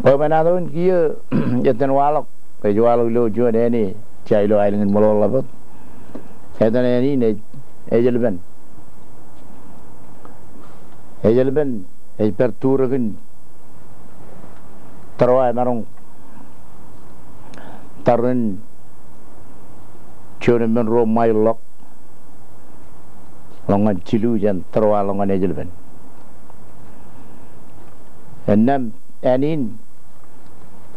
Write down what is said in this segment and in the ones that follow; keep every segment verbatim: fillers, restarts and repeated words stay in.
Bwebwenato in kiiō etan waḷọk, ej waḷọk ilo juon āne, ejja ilo aelōñ in Ṃōḷoeḷap wōt. Etan āne in ej, Ejilpen. Ejilpen ej pād turōk in Tōrwa emaroñ tarrin juon emān ruo ṃail ḷọk, ḷọk ñan jilu jān Tōrwa ḷọk ñan Ejilpen. Innām āne in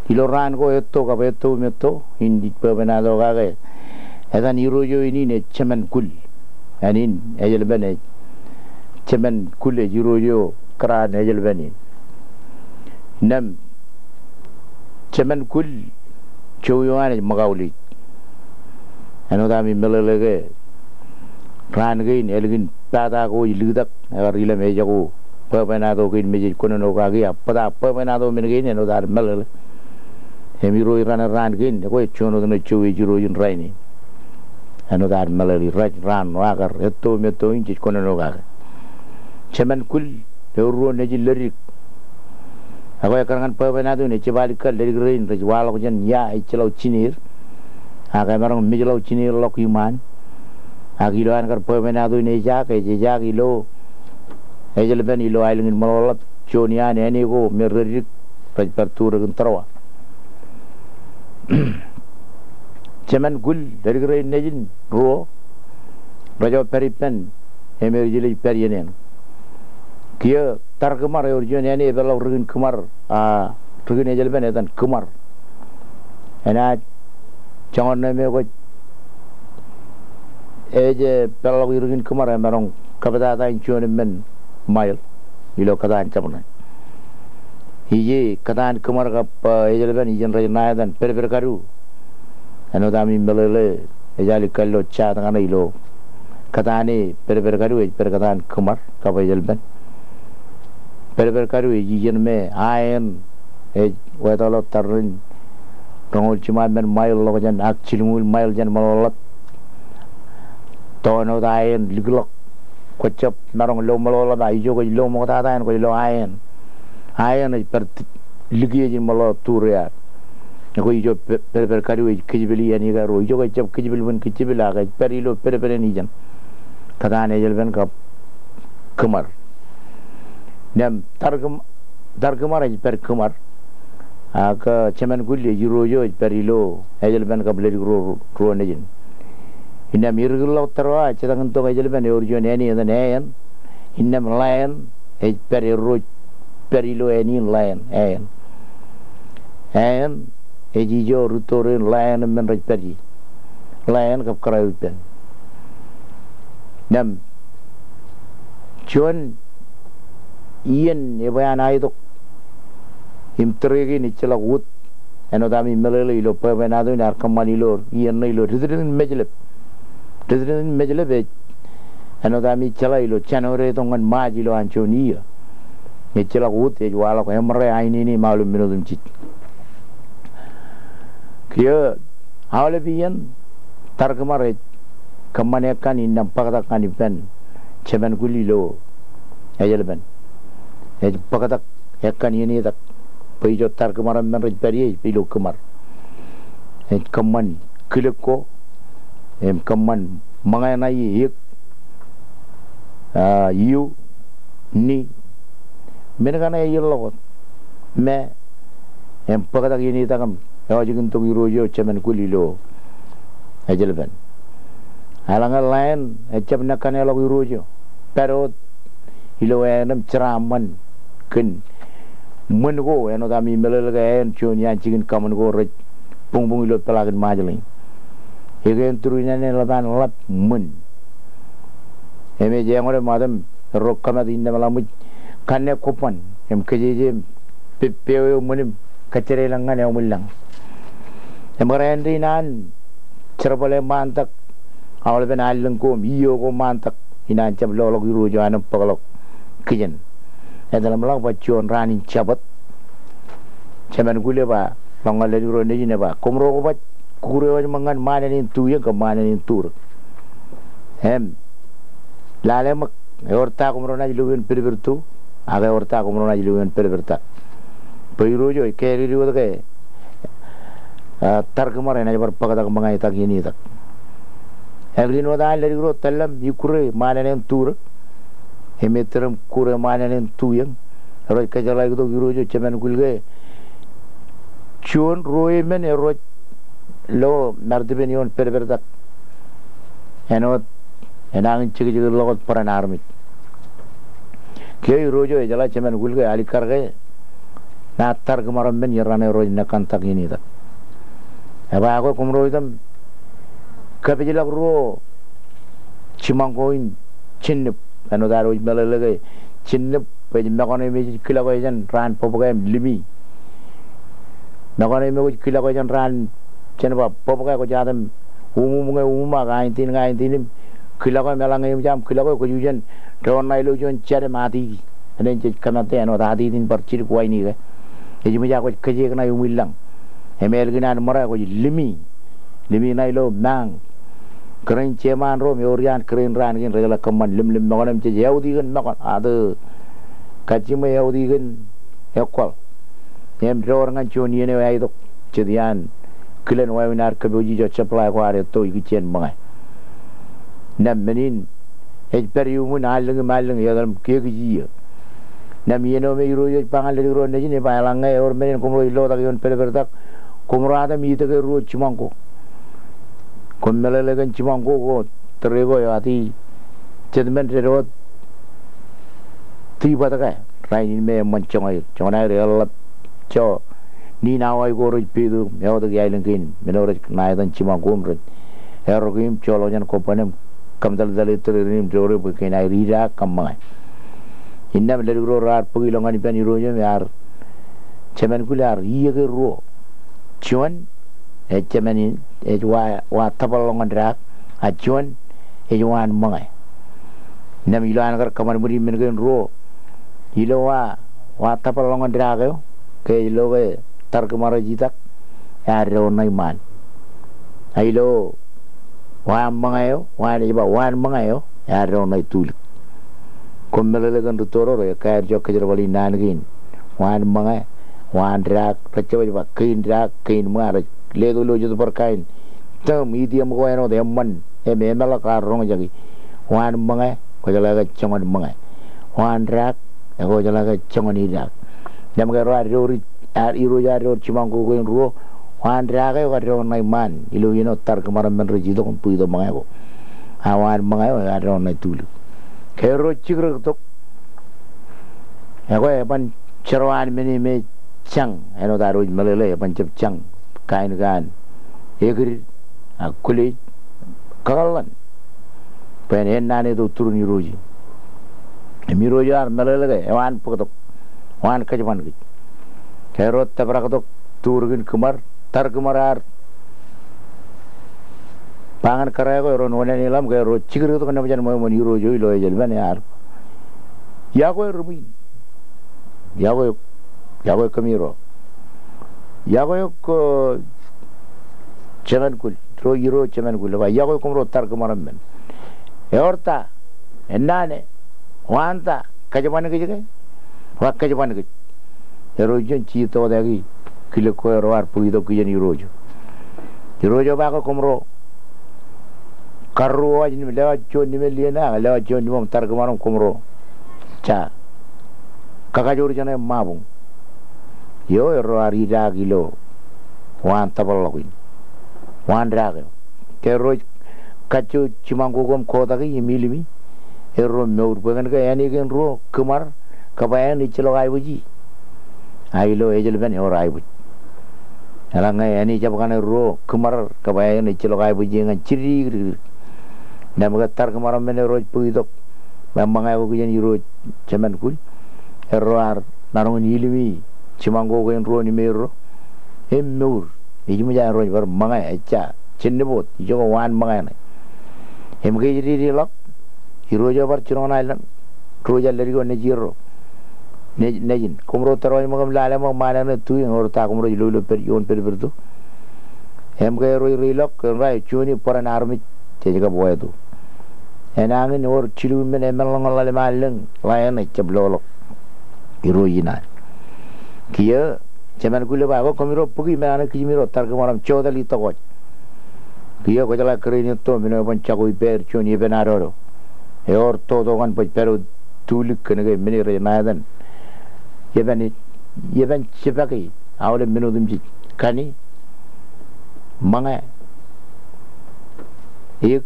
ilo raan ko etto kab etto im etto in ij bwebwenato kake, etan irooj eo in in ej Jemān Kul. Āne in Ejilpen ej Jemān Kul ej irooj eo kōraan Ejilpen in. Innām Jemān Kul, jowi eo an ej ṃōkaulij. Āinwōt ami meḷeḷe ke raan kein ālikin pata ko ej liktak, ekar ilōñ ejako bwebwenato kein me jej kōnono kaki, ak bōtab bwebwenato men kein āinwōt ad meḷeḷe. Im irooj raṇe raan kein, ekwe juon wōt ṇe jowi ej irooj in rainin. Āinwōt ad meḷeḷe rej raan ro ak etto im etto in jej kōnono kake. Jemān Kul, ewōr ruo nejin ledik. Ekwe ekkar ñan bwebwenato in ejjab alikkar ledik rein rej waḷọk jān ia ejjeḷọk jineer. Ak emaroñ mejḷọk jineer ḷọk iṃaan. Ak ilo an kar bwebwenato in ejaak, ej ejaak ilo Ejilpen ilo aelōñ in Ṃōḷoeḷap, juon iaan āne ko me reddik rej pād turōk in Tōrwa. Jemān Kul, ledik rein nejin ruo, rej jo pād ippān, im er jilej pād iien eṇ. Kiiō Tar Kōṃar ewōr juon āne epeḷḷọk ri-Kōṃar, a, ri-Ejilpen etan Kōṃar. Enaaj joñan ṇe me kwōj ej, e, peḷḷọk ri-Kōṃar emaroñ kōptata in juon emān ṃail ilo kōtaan jabdewōt. Ije kōtaan Kōṃar kab, e, Ejilpen ijeṇ rej ṇa etan Pedped Kadu. Āinwōt ami meḷeḷe ej alikkar ilo jaat kaṇe ilo kōtaan e Pedped Kadu ej pād kōtaan Kōṃar kab Ejilpen. Pedped Kadu ej ijeṇ me aeṇ ej wetōḷọk tarrin roñoul jiṃa emān ṃail ḷọk jān ak jilñuul ṃail jān Ṃōḷoeḷap. Tōn wōt aeṇ likḷọk. Kwōjab maroñ lo Ṃōḷoeḷap, a ijo kwōj lo ṃoktata eṇ kwōj lo aeṇ. Aeṇ ej pād likiej in ṃōḷo tur eo ad. Ekwe ijo Pe-, Pedped Kadu ej kijpel iien ikā ruo. Ijo ke ejjab kijpel bwe en kijpel ak ej pād ilo pedped eṇ ijeṇ. Kōtaan Ejilpen kab Kōṃar. Innām Tar Kōṃ-, Tar Kōṃar ej pād Kōṃar. Ak, e, Jemān Kul ej irooj eo ej pād ilo Ejilpen kab ledik ro, ruo nejin. Innām erikilḷọk Tōrwa, ejjetak in tok Ejilpen ewōr juon āne etan Aeṇ. Innām Ḷaeṇ ej pād, erro ej pād ilo āne in Ḷaeṇ, Aeṇ. Aeṇ ej ijo rūtto rein Ḷaeṇ emān rej pād ie. Ḷaeṇ kab kōrā ippān. Innām juon iien ebwe an aitok im tōre kein ejjeḷọk wōt. Āinwōt ami meḷeḷe ilo bwebwenato in ear kōṃṃan ilo iien ṇe ilo dik dik in Mejlep. Dik dik in Mejlep ej āinwōt ami jeḷā ilo January etok ñan March ilo an juon iiō. Ejjeḷọk wōt ej waḷọk eṃōrā ainiin im aolep men otemjej. Kiiō aolep iien Tar Kōṃar ej kōṃṃan ekkan innām bōktak ñan ippān Jemān Kul ilo Ejilpen. Ej bōktak ekkan iien etak bwe ijo Tar Kōṃar emān rej pād ie ej ilo Kōṃar. Ej kōṃṃan kilōk ko im kōṃṃan ṃōñā ṇae, eō, a, iu, ni, men kaṇe ej ḷọk wōt me im bōktak iien etak im ewōr jikin tok irooj eo Jemān Kul ilo Ejilpen. Eḷaññe Ḷaeṇ ejjab nekkaṇeḷọk irooj eo, pād wōt ilo Aeṇ im jeraaṃṃan kōn ṃōn ko, āinwōt ami meḷeḷe ke Aeṇ juon iaan jikin kaṃōn ko rej buñbuñ ilo peḷaakin Ṃajeḷ in. Ekeen tūrin āne eḷap an ḷap ṃōn. Im ej eñoṇe ṃōttan erro kōmat innām eḷaññe ṃōj kanne kobban im kōjeje im pe-, pewe eo ṃōn im kōjjedeḷọñ ñan eṃwilañ. Im kar āindein an jerbal eo ṃaantak, aolepen allōñ ko im iiō ko ṃaantak, inaaj jab loḷọk irooj eo an im bōkḷọk kijen. Etal im ḷak ba juon raan in Jabōt, Jemān Kul eba ḷọk ñan ledik ro nejin eba, koṃro kwō baj kukure wōj ṃōk ñan ṃaan āne in tu iien kab ṃaan āne in tu rōk. Im lale ṃōk, ewōr ta koṃro naaj lo iien pedped tu, ak ewōr ta koṃro naaj lo iien pedped ta. Bwe Irooj eo ej kāālōt wōt ke, ah, tar kōṃṃar enaaj bar bōktak ṃōñā itak iien itak. Eklin wōt an leddik ro tōl im ikkure ṃaanān eṇ turōk. Im ettōr im kure ṃaanān eṇ tuiōñ. Rej kōjeḷāik tok Irooj eo Jemān Kul ke juon ruo emān rej lo martipen ioon pedpedtak. Āinwōt enañin jekjekdḷọk wōt bōran armej. Kiiō Irooj eo ejeḷā Jemān Kul ke alikkar ke ṇa tar kōṃṃar emān iien raṇe rej nekkantak iien itak. Eba ekwe koṃro item kapijlọk ruo jiṃañ ko in jinnip. Āinwōt ad wōj meḷeḷe ke jinnip ej mekane im ej kilọk jān raan bōbke im limi. Mekane im ej kilọk jān raan, jān ba bōbke kwōj atem umum ñe umum ak aintin ñe aintin im kilọk im eḷaññe eṃōj aṃ kilọk eo kwōj ujen doon ṇa ilo juon jed im atiti. Eṇ en jej kōmātte āinwōt atiti in bar jidik waini ke. Ej ṃōj ak kwōj kōjeek ṇa iuṃwin lañ. Im ālikin an ṃōra kwōj limi. Limi ṇa ilo mañ. Kōrā in jeṃaan ro im ewōr iaan kōrā in raan kein rejeḷā kōṃṃan limlim mekane im jej eoti kōn mekane. Atō kajjiṃwe eoti kōn ekwōḷ. Im door ñan juon iien eo eaitok. Jet iaan kilen wāween ad kōpooji ijin supply ko ad etto ikijjien ṃōñā. Naan men in ej pād iuṃwin allōñ im allōñ etal im kekiji iiō. Naan iien eo me Irooj ej ba ñan leddik ro nejin, eba eḷaññe ewōr men in koṃro ej lotak ioon pedpedtak, koṃro atem itōke ruo jiṃañ ko. Koṃ meḷeḷe kōn jiṃañ ko ko tōre ko eo ati jet men dedeḷọk. Tibwatōk e rainin me eṃṃan joñaer, joñan aer eḷap. Jo, naan awa ko rej peid im eotak iaelōñ kein men eo rej ṇa etan jiṃañ ko im rej errọki im joḷọk jān kobban im kōmtōltōl ettōr erin im doore bwe kein aer idaak kab ṃōñā. Innām leddik ro raar bōk ilọk ñan ippān Irooj eo im ear Jemān Kul ear iiō ke ruo. Juon ej jemān in, ej wa, wa tōpar ḷọk ñan daak, a juon ej waan ṃōñā. Innām ilo an kar kōṃadṃōdi men kein ruo, ilo wa, wa tōpar ḷọk ñan daak eo, ke ej lo ke tar kōṃṃar ej itak, ear doon ṇa iṃaan. A ilo waan ṃōñā eo, waan ej ba waan ṃōñā eo, ear doon ṇa itulik. Koṃ meḷeḷe kōn rūtto ro, ekkā aer jok kōjerbal in naan kein. Waan ṃōñā, waan daak, rej jab ej ba kein daak, kein ṃōñā, rej letok ilo jet bar kain. Tōm, idiōm ko āinwōt eṃṃan, im emeḷọk ak roñjaki. Waan ṃōñā, kwōjeḷā ke joñan ṃōñā. Waan daak, ekwe kwōjeḷā ke joñan idaak. Innām ke ro ad door, ad Irooj ad door jiṃañ ko kein ruo, waan daak eo ekar doon ṇa iṃaan, ilo iien eo tar kōṃṃar emān rej itok im bōktok ṃōñā ko. A waan ṃōñā eo ekar doon ṇa itulik. Ke ro jikrōk tok, ekwe eban jerọwiwi men eo me jañ, āinwōt ad wōj meḷeḷe, eban jab jañ kain ko an ekid, ak kwōlej, kakōḷḷan. Bwe en naan eto turin Irooj. Im Irooj ear meḷeḷe ke ewaan bōktok, waan kōjban kōj. Ke ro tōprak tok turuk in kōṃṃar, tar kōṃṃar ear ba ñan kōrā ko ro oṇān in ḷọk, ke ro jikrōk tok nōbar jān ṃweo ṃōn Irooj eo ilo ejelpan ear, iọkwe ri ṃwiin. Iọkwe, iọkwe kōmiro. Iọkwe ko Jemān Kul, ro Irooj Jemān Kul, ba iọkwe koṃro tar kōṃṃar emān. Ewōr ta, ennaan e, waan ta, kōjban kōj ke? Ba kōjban kōj. Ro ijin jitoktak kilōk ko ro ar bōk itok kijen Irooj. Irooj ba ke koṃro karruo waj im lewaj juon nimeḷ iien ak lewaj juon nimeḷ im tar kōṃṃar im koṃro ja kakajoor jeṇe ṃabuñ. Eo erro ar idaak ilo waan tōpar ḷọk in. Waan daak eo. Ke erro kajjo jiṃañ ko im kotaki im ilimi, erro mour bwe kōn ke āne kein ruo kōṃṃar kab aeṇ ejjeḷọk aebōji. A ilo ejelpan ewōr aebōj. Eḷaññe āne jab kaṇe ruo kōṃṃar kab aeṇ ejjeḷọk aebōji ñan jidik dikdik. Innām ke tar kōṃṃar emān rej bōk itok ṃōñā ko kijen Irooj Jemān Kul, erro ar maroñ in ilimi jiṃañ ko kein ruo im erro im mour. Ej ṃōj aer rej bar ṃōñā, ejja jinnip wōt, ijoko waan ṃōñā ṇe. Im ke ej dedeḷọk, Irooj eo bar jiroñ ṇa ilo ro jar leddik eo nejirro. Nej, nejin, koṃro tōrwōj ṃōk im lale ṃōk ṃaan eṇ tuiōñ, ewōr ta koṃro ilo, ilo pād ioon pedpedtok. Im ke rej reilọk, ewōr ba juon bōran armej jej kab wāto. Enañin ewōr jilu men eṃṃanḷọk ñan ḷalem allōñ, ḷaeṇ ejab loḷọk. Irooj in an. Kiiō Jemān Kul ej ba, ekwe koṃiro bōki men an kijem ro, tar kōṃaroṃ joteḷ itok wōj. Kiiō kwōjeḷā kōrā in etto men eo eban jako ippāer juon epen ad eo. Ewōr toto kaṇ bwe ej pād wōt tulik kōnke men eo rej ṇa etan. Epen, epen jibaki, aolep men otemjej. Kani, ṃōñā, ik,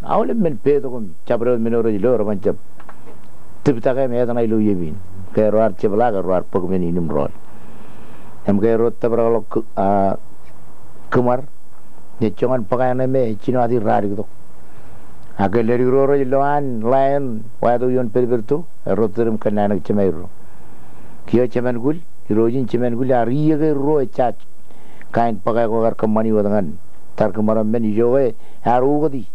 aolep men petok im jabdewōt men eo rej lo reban jab tiptake im etṇa ilo iep in. Ke ro ar jepḷaak, ke ro ar bōk men in im rọọl. Im ke ro tōprakḷọk kō-, a, kōṃar, ej joñan bōk āinwōt me ej jino ad irraad tok. Ak ke ledik ro rej lo an ḷaen wato ioon pedped to, erro tōre im kōnnaan kōj jemāer ro. Kiiō Jemān Kul, irooj in Jemān Kul ear iiō ke ruo ejja kain bōk eo ekar kōṃṃani wōt ñan tar kōṃaroṃ men ijoke ear ukōti.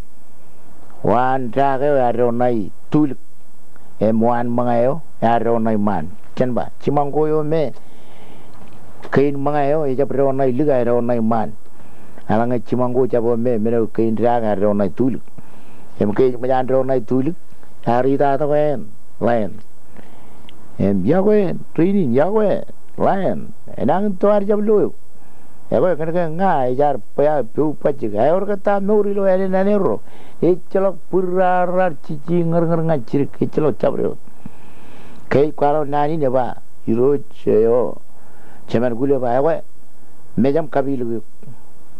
Waan daak eo ear doon ṇa itulik. Im waan ṃōñā eo ear doon ṇa iṃaan. Jen ba, jiṃañ ko eo me kein ṃōñā eo ejab doon ṇa ilik, ear doon ṇa iṃaan. Eḷaññe jiṃañ ko jabwe me men eo kein daak ear doon ṇa itulik. Im ke ej ṃōj an doon ṇa itulik, ear itatok āen, ḷaen. Im iọkwe, ri inin, iọkwe, ḷaen. Enañin to ad jab lo eok. Ekwe kōnke ña ej ad bwe aō poub bajjek. Ewōr ke ta mour ilo ānen āne ro. Ejjeḷọk bwidda raar jijji ñūrñūr ñan jidik. Ejjeḷọk jabdewōt. Ke ej kwaḷọk naan in ej ba, irooj eo Jemān Kul ej ba, ekwe, mejaṃ kapilōk eok.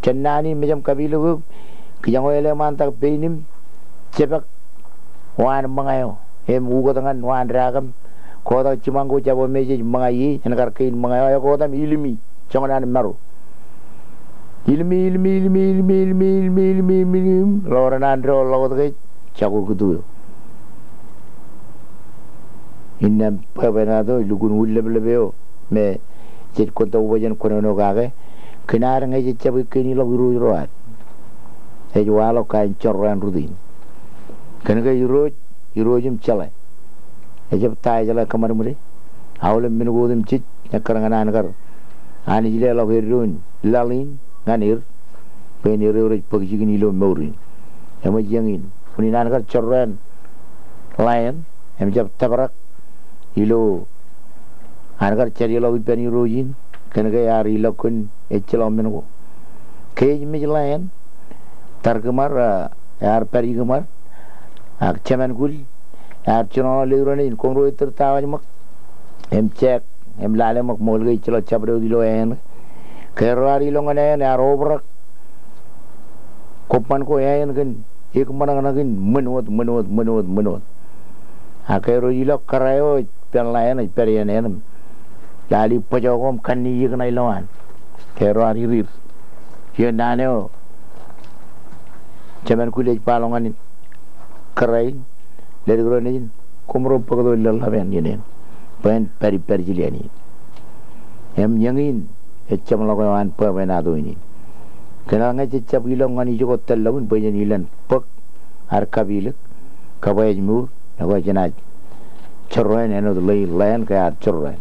Jān naan in mejaṃ kapilōk eok, kijoñe eḷap ṃaantak pein im jepek waan ṃōñā eo im ukōt ñan waan daak im kotak jiṃañ ko jabwe me jej ṃōñā ie, en kar kein ṃōñā eo, ekwe otem ilimi joñan an maro. Ilimi, ilimi, ilimi, im ḷoor eṇ an doḷọk wōt ke jako kūtu eo. Innām bwebwenato ej lukkuun ullōpḷōp eo me jej kwōntok bwe jen kōnono kake, kōn ad ñe jej jab ekkein ilọk irooj ro ad. Ej waḷọk kain jorrāān rot in. Kōnke irooj, irooj im jeḷā. Ejab ta ejeḷā kōṃadṃōde. Aolep men ko otemjej ekkar ñan an kar Anij leḷọk eddoin laḷ in ñan er, bwe en er eo rej bōk jikin ilo mour in. Eṃōj iien in, unin an kar jorrāān ḷaen, im jab tōprak ilo an kar jadjeḷọk ippān irooj in, kōnke ear ilọk kōn ejjeḷọk men ko. Ke ej mej ḷaen, tar kōṃad, a, ear pād ikōṃad, ak Jemān Kul ear jinoḷọk ledik ro nejin, koṃro ettōr ta wōj ṃōk, im jeek, im lale ṃōk, ṃool ke ejjeḷọk jabdewōt ilo āen. Ke ro ar ilọk ñan āen, ear obrak kobban ko āen kōn ikṃōṇōṇō in ṃōn wōt, ṃōn wōt, ṃōn wōt, ṃōn wōt. Ak ke ro ilọk, kōrā eo ej ippān ḷaen ej pād iien āen im lale bōjọ ko im kanniōk ṇa ilowaan. Ke ro ar irir. Iien naan eo Jemān Kul ej ba ḷọk ñan kōrā in, ledik ro nejin, koṃro bōktok lōḷḷap āen iien in, bwe en pād ippād jiljilimjuon in. Im iien in ej jeṃḷọk eo an bwebwenato in in. Kōn eḷaññe jej jab ilọk ñan ijoko tōllọkin bwe jen ilọk bōk ad kapilōk, kab ej mour, ekwe jenaaj jorrāān āinwōt ḷaen ke ear jorrāān.